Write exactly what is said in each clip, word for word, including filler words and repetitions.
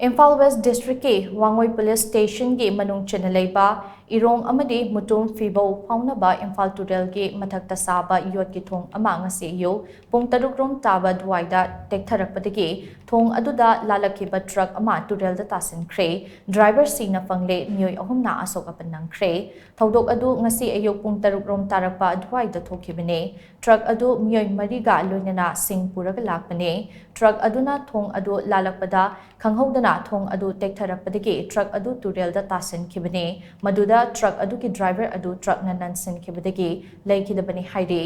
Imphal west ꯗꯤꯁꯇ꯭ꯔꯤꯛꯀꯤ ꯋꯥꯡꯉꯣꯏ police ꯁ꯭ꯇꯦꯁꯟꯒꯤ ꯃꯅꯨꯡ ꯆꯟꯅ ꯂꯩꯕ ꯏꯔꯣꯡ ꯑꯃꯗꯤ ꯃꯨꯇꯨꯝ ꯐꯤꯕꯧ ꯐꯥꯎꯅꯕ ꯏꯝꯐꯥꯜ ꯇꯨꯔꯦꯜꯒꯤ ꯃꯊꯛꯇ ꯁꯥꯕ ꯌꯣꯠꯀꯤ ꯊꯣꯡ ꯑꯃ ꯉꯁꯤ ꯑꯌꯨꯛ ꯄꯨꯡ ꯇꯔꯨꯛ ꯔꯣꯝ ꯇꯥꯕ ꯑꯗꯨꯋꯥꯏꯗ ꯇꯦꯛꯊꯔꯛꯄꯗꯒꯤ ꯊꯣꯡ ꯑꯗꯨꯗ ꯂꯥꯜꯂꯛꯈꯤꯕ ꯇ꯭ꯔꯛ ꯑꯃ ꯇꯨꯔꯦꯜꯗ ꯇꯥꯁꯤꯟꯈ꯭ꯔꯦ꯫ ꯗ꯭ꯔꯥꯏꯚꯔ ꯁꯤꯅ ꯐꯪꯂꯦ, ꯃꯤꯑꯣꯏ ꯑꯍꯨꯝꯅ ꯑꯁꯣꯛ ꯑꯄꯟ ꯅꯪꯈ꯭ꯔꯦ꯫ ꯊꯧꯗꯣꯛ ꯑꯗꯨ ꯉꯁꯤ ꯑꯌꯨꯛ ꯄꯨꯡ ꯇꯔꯨꯛ ꯔꯣꯝ ꯇꯥꯔꯛꯄ ꯑꯗꯨꯋꯥꯏꯗ ꯊꯣꯛꯈꯤꯕꯅꯦ꯫ ꯇ꯭ꯔꯛ ꯑꯗꯨ ꯃꯤꯑꯣꯏ ꯃꯔꯤꯒ ꯂꯣꯏꯅꯅ ꯁꯤꯡ ꯄꯨꯔꯒ ꯂꯥꯛꯄꯅꯦ꯫ ꯇ꯭ꯔꯛ ꯑꯗꯨꯅ ꯊꯣꯡ ꯑꯗꯨ ꯂꯥꯜꯂꯛꯄꯗ ꯈꯪꯍꯧꯗꯅ ꯊꯣꯡ ꯑꯗꯨ ꯇꯦꯛꯊꯔꯛꯄꯗꯒꯤ ꯇ꯭ꯔꯛ ꯑꯗꯨ ꯇꯨꯔꯦꯜꯗ ꯇꯥꯁꯤꯟꯈꯤꯕꯅꯤ꯫ ꯃꯗꯨꯗ ꯇ꯭ꯔꯛ ꯑꯗꯨꯒꯤ ꯗ꯭ꯔꯥꯏꯚꯔ ꯑꯗꯨ ꯇ꯭ꯔꯛꯅ ꯅꯟꯁꯤꯟꯈꯤꯕꯗꯒꯤ ꯂꯩꯈꯤꯗꯕꯅꯤ ꯍꯥꯏꯔꯤ꯫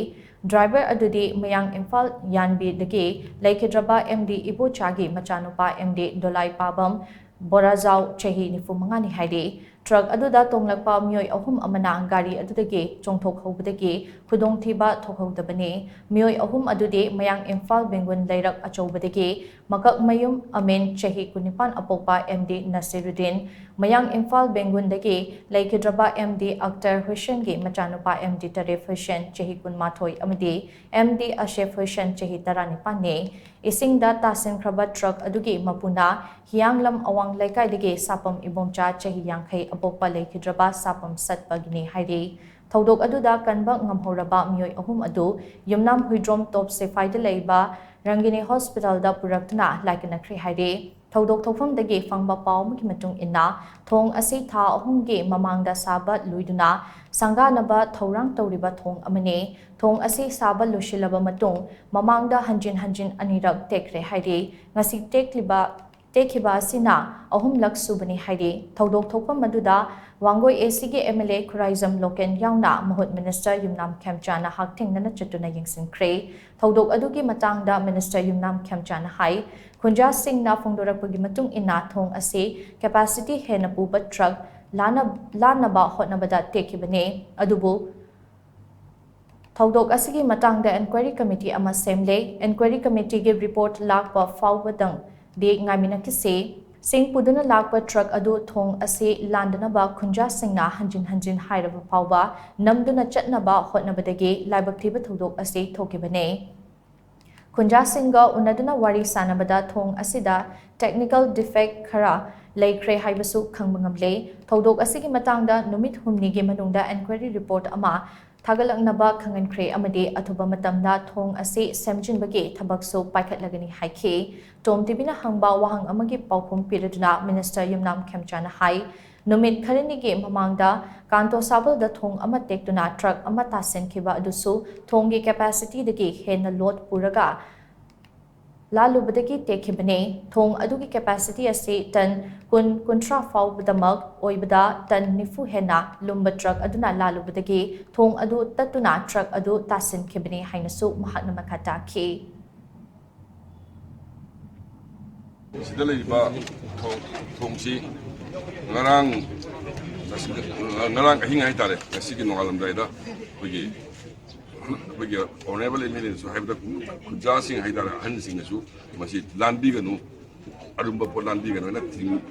ꯗ꯭ꯔꯥꯏꯚꯔ ꯑꯗꯨꯗꯤ ꯃꯌꯥꯡ ꯏꯝꯐꯥꯜ ꯌꯥꯟꯕꯤꯗꯒꯤ ꯂꯩꯈꯤꯗ꯭ꯔꯕ ꯑꯦꯝ ꯗꯤ ꯏꯕꯣꯆꯥꯒꯤ ꯃꯆꯥꯅꯨꯄꯥ ꯑꯦꯝ ꯗꯤ ꯗꯣꯂꯥꯏꯄꯥꯕꯝ ꯕꯣꯔꯥꯖꯥꯎ, ꯆꯍꯤ ꯅꯤꯐꯨ ꯃꯉꯥꯅꯤ ꯍꯥꯏꯔꯤ꯫ ꯇ꯭ꯔꯛ ꯑꯗꯨꯗ ꯇꯣꯡꯂꯛꯄ ꯃꯤꯑꯣꯏ ꯑꯍꯨꯝ ꯑꯃꯅ ꯒꯥꯔꯤ ꯑꯗꯨꯗꯒꯤ ꯆꯣꯡꯊꯣꯛꯍꯧꯕꯗꯒꯤ ꯈꯨꯗꯣꯡꯊꯤꯕ ꯊꯣꯛꯍꯧꯗꯕꯅꯤ꯫ ꯃꯤꯑꯣꯏ ꯑꯍꯨꯝ ꯑꯗꯨꯗꯤ ꯃꯌꯥꯡ ꯏꯝꯐꯥꯜ ꯕꯦꯡꯒꯨꯟ ꯂꯩꯔꯛ ꯑꯆꯧꯕꯗꯒꯤ ꯃꯀꯛꯃꯌꯨꯝ ꯑꯃꯤꯟ, ꯆꯍꯤ ꯀꯨꯟꯅꯤꯄꯥꯟ ꯑꯄꯣꯛꯄ ꯑꯦꯝ ꯗꯤ ꯅꯁꯤꯔꯨꯗꯤꯟ, ꯃꯌꯥꯡ ꯏꯝꯐꯥꯜ ꯕꯦꯡꯒꯨꯟꯗꯒꯤ ꯂꯩꯈꯤꯗ꯭ꯔꯕ ꯑꯦꯝ ꯗꯤ ꯑꯛꯇꯔ ꯍꯨꯁꯦꯟꯒꯤ ꯃꯆꯥꯅꯨꯄꯥ ꯑꯦꯝ ꯗꯤ ꯇꯔꯦꯐ ꯍꯨꯁꯦꯟ, ꯆꯍꯤ ꯀꯨꯟꯃꯥꯊꯣꯏ ꯑꯃꯗꯤ ꯑꯦꯝ ꯗꯤ ꯑꯁꯦꯐ ꯍꯨꯁꯦꯟ, ꯆꯍꯤ ꯇꯔꯥꯅꯤꯄꯥꯟꯅꯤ꯫ ꯏꯁꯤꯡꯗ ꯇꯥꯁꯤꯟꯈ꯭ꯔꯕ ꯇ꯭ꯔꯛ ꯑꯗꯨꯒꯤ ꯃꯄꯨꯅ ꯍꯤꯌꯥꯡꯂꯝ ꯑꯋꯥꯡ ꯂꯩꯀꯥꯏꯗꯒꯤ ꯁꯥꯄꯝ ꯏꯕꯣꯝꯆꯥ, ꯆꯍꯤ ꯌꯥꯡꯈꯩ ꯑꯄꯣꯛꯄ ꯂꯩꯈꯤꯗ꯭ꯔꯕ ꯁꯥꯄꯝ ꯁꯠꯄꯒꯤꯅꯤ ꯍꯥꯏꯔꯤ꯫ ꯊꯧꯗꯣꯛ ꯑꯗꯨꯗ ꯀꯟꯕ ꯉꯝꯍꯧꯔꯕ ꯃꯤꯑꯣꯏ ꯑꯍꯨꯝ ꯑꯗꯨ ꯌꯨꯝꯅꯥꯝ ꯍꯨꯏꯗ꯭ꯔꯣꯝ ꯇꯣꯞ ꯁꯤꯐꯥꯏꯗ ꯂꯩꯕ ꯔꯪꯒꯤꯅꯤ ꯍꯣꯁꯄꯤꯇꯥꯜꯗ ꯄꯨꯔꯛꯇꯨꯅ ꯂꯥꯏꯀꯠꯅꯈ꯭ꯔꯦ ꯍꯥꯏꯔꯤ꯫ ꯊꯧꯗꯣꯛ ꯊꯣꯛꯐꯝꯗꯒꯤ ꯐꯪꯕ ꯄꯥꯎ ꯑꯃꯒꯤ ꯃꯇꯨꯡ ꯏꯟꯅ, ꯊꯣꯡ ꯑꯁꯤ ꯊꯥ ꯑꯍꯨꯝꯒꯤ ꯃꯃꯥꯡꯗ ꯁꯥꯕ ꯂꯣꯏꯗꯨꯅ ꯁꯪꯒꯥꯅꯕ ꯊꯧꯔꯥꯡ ꯇꯧꯔꯤꯕ ꯊꯣꯡ ꯑꯃꯅꯤ꯫ ꯊꯣꯡ ꯑꯁꯤ ꯁꯥꯕ ꯂꯣꯏꯁꯤꯜꯂꯕ ꯃꯇꯨꯡ ꯃꯃꯥꯡꯗ ꯍꯟꯖꯤꯟ ꯍꯟꯖꯤꯟ ꯑꯅꯤꯔꯛ ꯇꯦꯛꯈ꯭ꯔꯦ ꯍꯥꯏꯔꯤ꯫ ꯉꯁꯤ ꯇꯦꯛꯂꯤꯕ, ꯇꯦꯛꯈꯤꯕ ꯑꯁꯤꯅ ꯑꯍꯨꯝꯂꯛ ꯁꯨꯕꯅꯤ ꯍꯥꯏꯔꯤ꯫ ꯊꯧꯗꯣꯛ ꯊꯣꯛꯐꯝ ꯑꯗꯨꯗ ꯋꯥꯡꯒꯣꯏ ꯑꯦ ꯁꯤꯒꯤ M L A Khuraijam local ꯌꯥꯎꯅ ꯃꯍꯨꯠ ꯃꯤꯅꯤꯁꯇꯔ ꯌꯨꯝꯅꯥꯝ ꯈꯦꯝꯆꯥꯅ ꯍꯛꯊꯦꯡꯅꯅ ꯆꯠꯇꯨꯅ ꯌꯦꯡꯁꯤꯟꯈ꯭ꯔꯦ꯫ ꯊꯧꯗꯣꯛ ꯑꯗꯨꯒꯤ ꯃꯇꯥꯡꯗ ꯃꯤꯅꯤꯁꯇꯔ ꯌꯨꯝꯅꯥꯝ ꯈꯦꯝꯆꯥꯅ ꯍꯥꯏ, ꯈꯨꯟꯖꯥꯁꯤꯡꯅ ꯐꯣꯡꯗꯣꯔꯛꯄꯒꯤ ꯃꯇꯨꯡ ꯏꯟꯅ ꯊꯣꯡ ꯑꯁꯤ ꯀꯦꯄꯥꯁꯤꯇꯤ ꯍꯦꯟꯅ ꯄꯨꯕ ꯇ꯭ꯔꯛ ꯂꯥꯟꯅ-, ꯂꯥꯟꯅꯕ ꯍꯣꯠꯅꯕꯗ ꯇꯦꯛꯈꯤꯕꯅꯤ꯫ ꯑꯗꯨꯕꯨ ꯊꯧꯗꯣꯛ ꯑꯁꯤꯒꯤ ꯃꯇꯥꯡꯗ ꯏꯟꯀ꯭ꯋꯥꯏꯔꯤ ꯀꯃꯤꯇꯤ ꯑꯃ ꯁꯦꯝꯂꯦ꯫ ꯏꯟꯀ꯭ꯋꯥꯏꯔꯤ ꯀꯃꯤꯇꯤꯒꯤ ꯔꯤꯄꯣꯔꯠ ꯂꯥꯛꯄ ꯐꯥꯎꯕꯗꯪꯗꯤ ꯉꯥꯏꯃꯤꯟꯅꯈꯤꯁꯤ꯫ ꯁꯤꯡ ꯄꯨꯗꯨꯅ ꯂꯥꯛꯄ ꯇ꯭ꯔꯛ ꯑꯗꯨ ꯊꯣꯡ ꯑꯁꯤ ꯂꯥꯟꯗꯅꯕ ꯈꯨꯟꯖꯥꯁꯤꯡꯅ ꯍꯟꯖꯤꯟ ꯍꯟꯖꯤꯟ ꯍꯥꯏꯔꯕ ꯐꯥꯎꯕ ꯅꯝꯗꯨꯅ ꯆꯠꯅꯕ ꯍꯣꯠꯅꯕꯗꯒꯤ ꯂꯥꯏꯕꯛ ꯊꯤꯕ ꯊꯧꯗꯣꯛ ꯑꯁꯤ ꯊꯣꯛꯈꯤꯕꯅꯤ꯫ ꯈꯨꯟꯖꯥꯁꯤꯡꯒ ꯎꯅꯗꯨꯅ ꯋꯥꯔꯤ ꯁꯥꯅꯕꯗ ꯊꯣꯡ ꯑꯁꯤꯗ ꯇꯦꯛꯅꯤꯀꯦꯜ ꯗꯤꯐꯦꯛ ꯈꯔ ꯂꯩꯈ꯭ꯔꯦ ꯍꯥꯏꯕꯁꯨ ꯈꯪꯕ ꯉꯝꯂꯦ꯫ ꯊꯧꯗꯣꯛ ꯑꯁꯤꯒꯤ ꯃꯇꯥꯡꯗ ꯅꯨꯃꯤꯠ ꯍꯨꯝꯅꯤꯒꯤ ꯃꯅꯨꯡꯗ ꯏꯟꯀ꯭ꯋꯥꯏꯔꯤ ꯔꯤꯄꯣꯔꯠ ꯑꯃ ꯊꯥꯒꯠꯂꯛꯅꯕ ꯈꯪꯍꯟꯈ꯭ꯔꯦ ꯑꯃꯗꯤ ꯑꯊꯨꯕ ꯃꯇꯝꯗ ꯊꯣꯡ ꯑꯁꯤ ꯁꯦꯝꯖꯤꯟꯕꯒꯤ ꯊꯕꯛꯁꯨ ꯄꯥꯏꯈꯠꯂꯒꯅꯤ ꯍꯥꯏꯈꯤ꯫ ꯇꯣꯝ ꯇꯤꯚꯤꯅ ꯍꯪꯕ ꯋꯥꯍꯪ ꯑꯃꯒꯤ ꯄꯥꯎꯈꯨꯝ ꯄꯤꯔꯗꯨꯅ ꯃꯤꯅꯤꯁꯇꯔ ꯌꯨꯝꯅꯥꯝ ꯈꯦꯝꯆꯥꯅ ꯍꯥꯏ, ꯅꯨꯃꯤꯠ ꯈꯔꯅꯤꯒꯤ ꯃꯃꯥꯡꯗ ꯀꯥꯟꯇꯣ ꯁꯥꯕꯜꯗ ꯊꯣꯡ ꯑꯃ ꯇꯦꯛꯇꯨꯅ ꯇ꯭ꯔꯛ ꯑꯃ ꯇꯥꯁꯤꯟꯈꯤꯕ ꯑꯗꯨꯁꯨ ꯊꯣꯡꯒꯤ ꯀꯦꯄꯥꯁꯤꯇꯤꯗꯒꯤ ꯍꯦꯟꯅ ꯂꯣꯗ ꯄꯨꯔꯒ ꯂꯥꯜꯂꯨꯕꯗꯒꯤ ꯇꯦꯛꯈꯤꯕꯅꯤ꯫ ꯊꯣꯡ ꯑꯗꯨꯒꯤ ꯀꯦꯄꯥꯁꯤꯇꯤ ꯑꯁꯤ ꯇꯟ ꯀꯨꯟ, ꯀꯨꯟꯊ꯭ꯔꯥ ꯐꯥꯎꯕꯗꯃꯛ ꯑꯣꯏꯕꯗ ꯇꯟ ꯅꯤꯐꯨ ꯍꯦꯟꯅ ꯂꯨꯝꯕ ꯇ꯭ꯔꯛ ꯑꯗꯨꯅ ꯂꯥꯜꯂꯨꯕꯗꯒꯤ ꯊꯣꯡ ꯑꯗꯨ ꯇꯠꯇꯨꯅ ꯇ꯭ꯔꯛ ꯑꯗꯨ ꯇꯥꯁꯤꯟꯈꯤꯕꯅꯤ ꯍꯥꯏꯅꯁꯨ ꯃꯍꯥꯛꯅ ꯃꯈꯥ ꯇꯥꯈꯤ꯫ ꯁꯤꯗ ꯂꯩꯔꯤꯕ ꯊꯣꯡ- ꯊꯣꯡꯁꯤ ꯉꯔꯥꯡ ꯉꯁꯤ- ꯉꯔꯥꯡ ꯑꯍꯤꯡ ꯍꯥꯏꯇꯥꯔꯦ, ꯉꯁꯤꯒꯤ ꯅꯣꯡꯉꯥꯜꯂꯝꯗꯥꯏꯗ ꯑꯩꯈꯣꯏꯒꯤ ꯑꯩꯈꯣꯏꯒꯤ ꯑꯣꯅꯔꯦꯕꯜ ꯑꯦꯝ ꯑꯦꯜ ꯑꯦꯅꯁꯨ ꯍꯥꯏꯕꯗ, ꯈꯨꯟꯖꯥꯁꯤꯡ ꯍꯥꯏꯇꯥꯔꯦ, ꯑꯍꯟꯁꯤꯡꯅꯁꯨ ꯃꯁꯤ ꯂꯥꯟꯕꯤꯒꯅꯨ, ꯑꯔꯨꯝꯕ ꯄꯣꯠ ꯂꯥꯟꯕꯤꯒꯅꯨ ꯍꯥꯏꯅ ꯊꯤꯡ-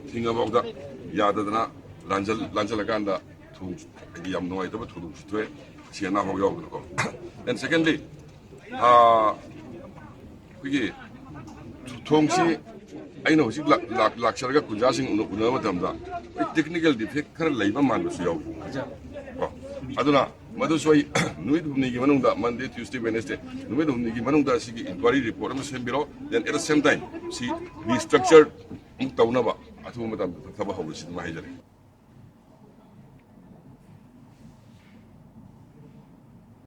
ꯊꯤꯡꯉꯐꯥꯎꯗ ꯌꯥꯗꯗꯅ ꯂꯥꯟꯖꯜ- ꯂꯥꯟꯖꯜꯂꯀꯥꯟꯗ ꯊꯣꯡ ꯍꯥꯏꯗꯤ ꯌꯥꯝ ꯅꯨꯡꯉꯥꯏꯇꯕ ꯊꯧꯗꯣꯛꯁꯨ ꯊꯣꯛꯑꯦ, ꯑꯁꯤ ꯑꯅꯥ ꯐꯥꯎ ꯌꯥꯎꯗꯅꯀꯣ꯫ And secondly, ꯑꯩꯈꯣꯏꯒꯤ ꯊꯣꯡꯁꯤ ꯑꯩꯅ ꯍꯧꯖꯤꯛ ꯂꯥꯛ- ꯂꯥꯛ- ꯂꯥꯛꯆꯔꯒ ꯈꯨꯟꯖꯥꯁꯤꯡ ꯎꯅ- ꯎꯅꯕ ꯃꯇꯝꯗ ꯑꯩꯈꯣꯏ ꯇꯦꯛꯅꯤꯀꯦꯜ ꯗꯤꯐꯦꯛ ꯈꯔ ꯂꯩꯕ ꯃꯥꯟꯕꯁꯨ ꯌꯥꯎꯏ ꯀꯣ꯫ ꯑꯗꯨꯅ ꯃꯗꯨꯁꯨ ꯑꯩ ꯅꯨꯃꯤꯠ ꯍꯨꯝꯅꯤꯒꯤ ꯃꯅꯨꯡꯗ, ꯃꯟꯗꯦ, ꯇ꯭ꯌꯨꯁꯗꯦ, ꯋꯦꯅꯦꯁꯗꯦ, ꯅꯨꯃꯤꯠ ꯍꯨꯝꯅꯤꯒꯤ ꯃꯅꯨꯡꯗ ꯁꯤꯒꯤ ꯏꯟꯀ꯭ꯋꯥꯏꯔꯤ ꯔꯤꯄꯣꯔꯠ ꯑꯃ ꯁꯦꯝꯕꯤꯔꯣ꯫ Then at the same time ꯁꯤ ꯔꯤꯁꯇ꯭ꯔꯛꯆꯔ ꯑꯃꯨꯛ ꯇꯧꯅꯕ ꯑꯊꯨꯕ ꯃꯇꯝꯗ ꯊꯕꯛ ꯍꯧꯔꯁꯤ ꯑꯗꯨꯝ ꯍꯥꯏꯖꯔꯤ꯫